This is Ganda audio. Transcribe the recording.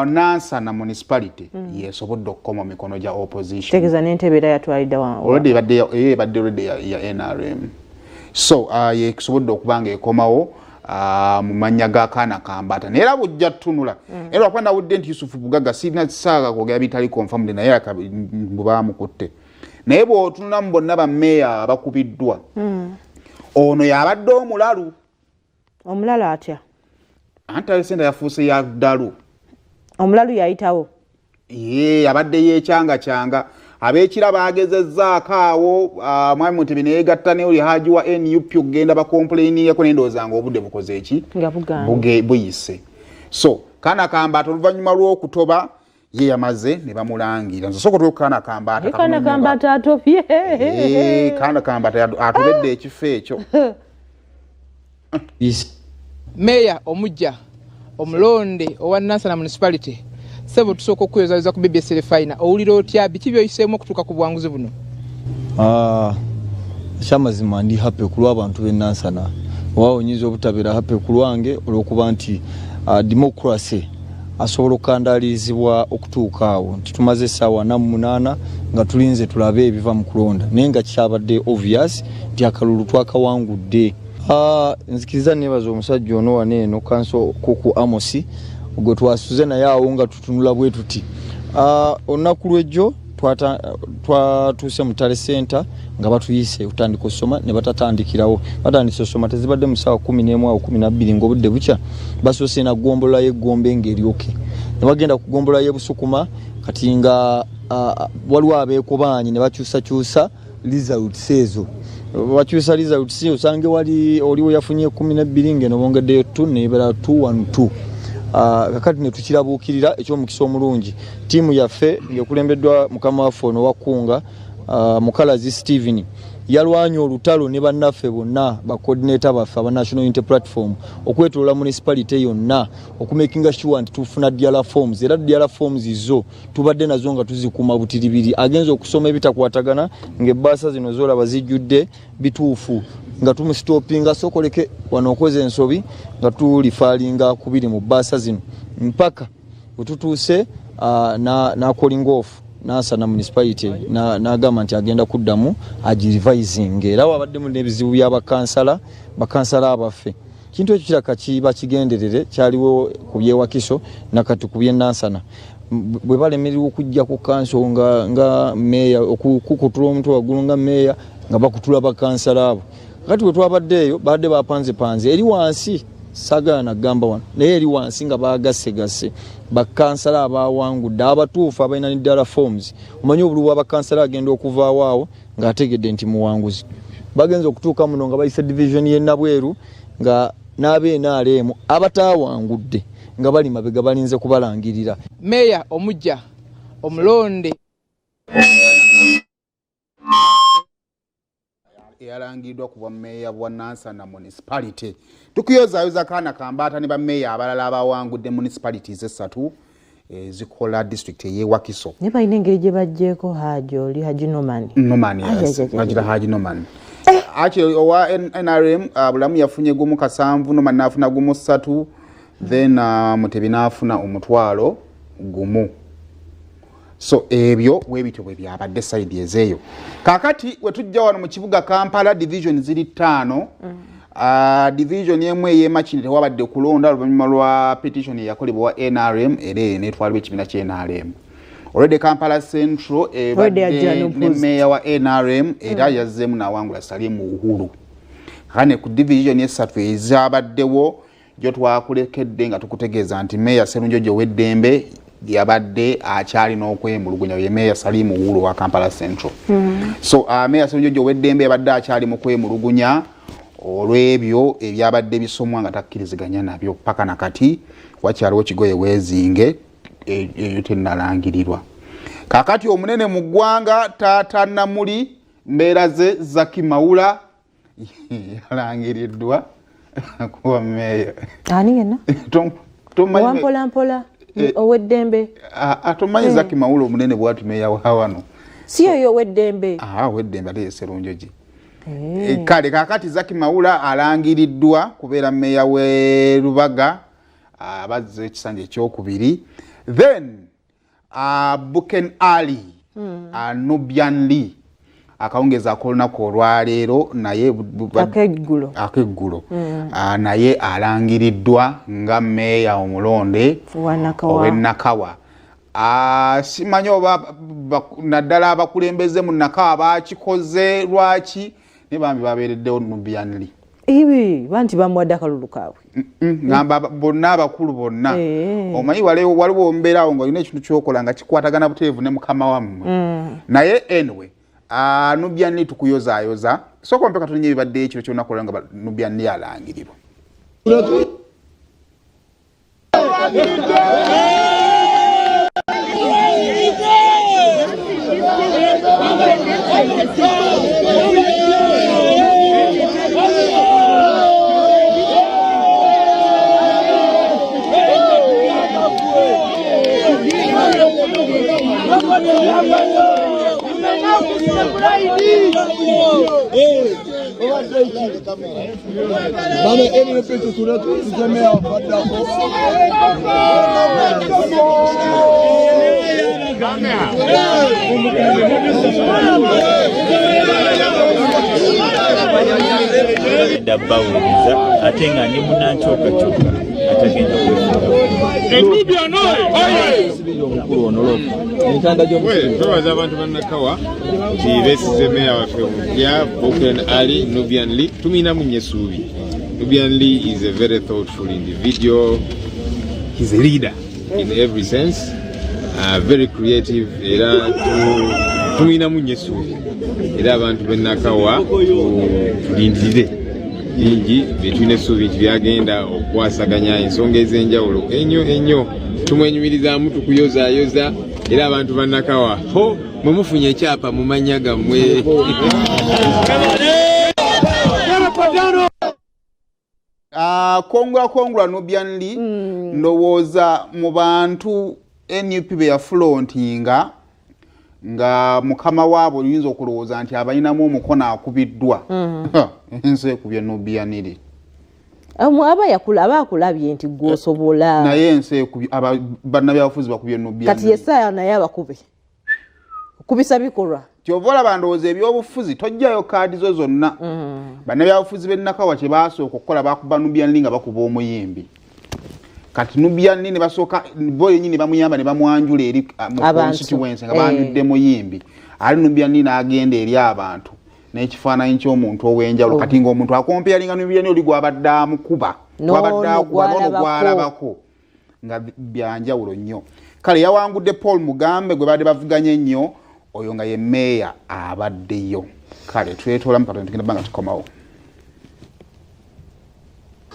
Nansana Municipality yesobodde okukoma mu mikono gya opposition. Tegeeza n'entebe era yatwalidde already ebadde eyo ebadde already ya NRM. So yesobodde okuba nga ekomawo mu mannya ga Kaana Kambata, naye era bujja tutunula. Era lwakuba nawudde nti Yusufu Bugaga, sirina saaga kwogera bitali confirmed, naye mbu baamukutte. Naye bw'otunula mu bonna bammeeya abakubiddwa, ono yabadde omulalu. Omulalu atya? Anti senta yafuuse ya ddalu. Omulalu yayitawo. Ye abadde yekyanga ab'ekira bagezezzaako awo, mwami Mutebi neyegatta ne oli Haji wa NUP okugenda bacomplainingako, naye ndowooza nga obudde bukoze eki? Nga bugaanye. Buyise. So Kaana Kambaata oluvannyuma lw'okutoba ye yamaze ne bamulangira. Nze sooka otuuke Kaana Kambaata. Naye Kaana Kambaata atobye. Eh, Kaana Kambaata atobedde ekifo ekyo. Meeya omujja omulonde owa Nansana Municipality, sebo, tusooka okukweyozayoza ku BBS Terefayina. Owulira otya? Biki byoyiseemu okutuuka ku buwanguzi buno? Ah, ekyamazima ndi happy ku lw'abantu b'e Nansana. Oba oyinza obutabeera happy ku lwange olw'okuba nti democracy asobola okukandalirizibwa okutuuka awo nti tumaze essaawa 48 nga tulinze tulabe ebiva mu kulonda, naye nga kyabadde obvious nti akalulu twakawangudde. Nzikiriza nebaza omusajja ono wano eno, counsel Kuku Amosi, gwe twasuze naye awo nga tutunula bwe tuti. Olunaku lwejjo twatuuse mu tally center nga batuyise okutandika okusoma, ne batatandikirawo. Batandise osoma tezibadde mu ssaawa 11 awo 12 ng'obudde bukya. Basoose na ggombolola y'eggombe ng'eryoke ne bagenda ku ggombolola y'ebusukuma. Kati nga waliwo abeekobaanyi ne bakyusakyusa results ezo, bakyusa results, osange wali oliwo yafunye 12 ngeno bongeddeyo 2 nebeera 212. Kakati ne tukirabuukirira. Ekyomukisa omulungi, ttiimu yaffe ng'ekulembeddwa mukama waffe ono wakunga Mukalazi Steven yalwanye olutalo ne bannaffe bonna, bacoordinator baffe aba National Unity Platform, okwetolola municipality yonna okumakinga sure nti tufuna DR forms. Era DR forms zo tubadde nazo nga tuzikuuma butiribiri. Agenza okusoma ebitakwatagana ng'ebbaasa zino zolaba zijjudde bituufu, nga tumustoppinga, sokoleke wano okoze ensobi, nga tulifaalinga kubiri mu bbaasa zino mpaka wetutuuse na calling off Nansana Municipality, n'agamba nti agenda kuddamu agirevising. Era wabaddemu n'ebizibu by'abakansala, bakansala abaffe. Kintu ekyo kiraka kiba kigenderere, kyaliwo ku byewakiso nakati ku byenansana, bwe balemererwa okujja ku kanso nga meeya okukutula omutwe waggulu nga meeya, nga bakutula bakansala abo. Kati bwe twabadde eyo, badde bapanzepanze eri wansi, saagala nagamba wano, naye eri wansi nga bagasegase bakansala abawangudde abatuufu abalina ne DR forms. Omanyi obululu bwabakansala agenda okuvaawo awo ng'ategedde nti muwanguzi. Bagenza okutuuka muno nga bayise division y'enabweru, nga n'ab'NRM abatawangudde nga bali mabega balinze kubalangirira. Meeya omujja omulonde eyalangiddwa ku bwammeeya bwa Nansana Municipality, tukuyozaayoza Kaana Kambaata ne bammeeya abalala abawangudde municipalities esatu ezikola district ey'ewakiso. Naye balina engeri gye baggyeko Haji oli, Haji Noman. Noman, bagira Haji Noman. Aki owa NRM, Bulamu yafunye 1 7, Noman n'afuna 1 3, then Mutebi n'afuna 1,000. So ebyo webityo bwe byabadde side ezeeyo. Kakati wetujja wano mu kibuga Kampala, division ziri ttaano. Division emu ey'emakini tewabadde kulonda oluvannyuma lwa petition eyakolebwa wa NRM, era eyo netwalibwa ekibiina kya NRM. Already Kampala Central ebadde ne meeya wa NRM, era yazzeemu n'awangula, Salimu Uhuru. Kane ku division esatu ezabaddewo gyo twakulekedde nga tukutegeeza nti meeya Serunjojo ow'eddembe yabadde akyalina okwemulugunya, ye meeya Salimu Uhuru wa Kampala Central. So meeya Serunjojo ow'eddembe yabadde akyali mu kwemulugunya olw'ebyo ebyabadde bisomwa nga takkiriziganya nabyo. Paka nakati wakyaliwo kigoye weezinge, eyo tennalangirirwa. Kakati omunene mu ggwanga, taata Namuli, mbeera ze Zaki Mawula yalangiriddwa kuba meeya. Ani yenna? Owampolampola ow'eddembe. Tomanyi Zaki Mawula omunene bwati, meeya wa wano? Si yoyo ow'eddembe? Ow'eddembe ate ye Serunjogi. Kale kakati Zaki Mawula alangiriddwa kubeera meeya w'e Lubaga. Abazza ekisanja ekyokubiri. Then Buken Ali, Nubian Lee akawungezi ak'olunaku olwaleero naye akeggulo akeggulo naye alangiriddwa nga meeya omulonde ow'e Nakawa. Simanyi oba naddala abakulembeze mu Nakawa bakikoze lwaki, naye bambi babeereddewo Nubian Lee. Ibi banti bamuwadde akalulu kaabwe. Ngamba bonna abakulu bonna. Omanyi waliwo mbeerawo nga olina ekintu kyokola nga kikwatagana butereevu ne mukama wammwe. Naye anyway, Nubian Lee tukuyozaayoza. Sooka ompe katono nnyo ebibaddeyo ekiro ky'olunaku olwo nga Nubian Lee alangirirwa. Bana NUP tutule tusemea baddako. Genda bawuliriza ate nga ndi munankyukakyuka atagenda kwefuga. Omukulu ono entanda gy'omusiri. Twebaza abantu bannakawa nti beesize meeya waffe omupya Buken Ali Nubian Lee. Tumuyinamu nnyo essuubi. Nubian Lee is a very thoughtful individual. He's a leader in every sense, very creative, era tumuyinamu nnyo essuubi. Era abantu b'ennakawa tulindirire bingi byetulina essuubi nti byagenda okukwasaganya ensonga ez'enjawulo ennyo ennyo. Tumwenyumirizaamu, tukuyozaayoza, era abantu bannakawa ho mwe mufunye ekyapa mu mannya gammwe. Kongula kongula Nubian Lee. Ndowooza mu bantu NUP be yafulontinga nga mukama waabwe, oyinza okulowooza nti abalinamu omukono akubiddwa. Ensi ekubye Nubian Lee. Aba yakula aba akulabye nti gwosobola. Naye ensi ekubye bannabyabufuzi bakubye Nubian Kati Lee. Yesaaya naye abakube kubisa bikolwa. Kyova olaba ndowooza ebyobufuzi tojjayo kaadi zo zonna. Bannabyabufuzi b'ennakawa kye baasooka okukola, bakuba Nubian Lee nga bakuba omuyimbi. Kati Nubian Lee ne basooka bo yennyini bamuyamba ne bamwanjula eri mu Abantu. constituency nga banjudde muyimbi ali Nubian Lee n'agenda eri abantu n'ekifaananyi ky'omuntu ow'enjawulo. Kati ng'omuntu akompeyalinga Nubian Lee oli gwabadde amukuba, N'ono gwabadde akuba n'ono gw'alabako. Gw'alabako nga byanjawulo nnyo. Kale yawangudde Paul Mugambe gwe badde bavuganye ennyo, oyo nga ye meeya abaddeyo. Kale twetoolamu katono, tugenda banga tukomawo.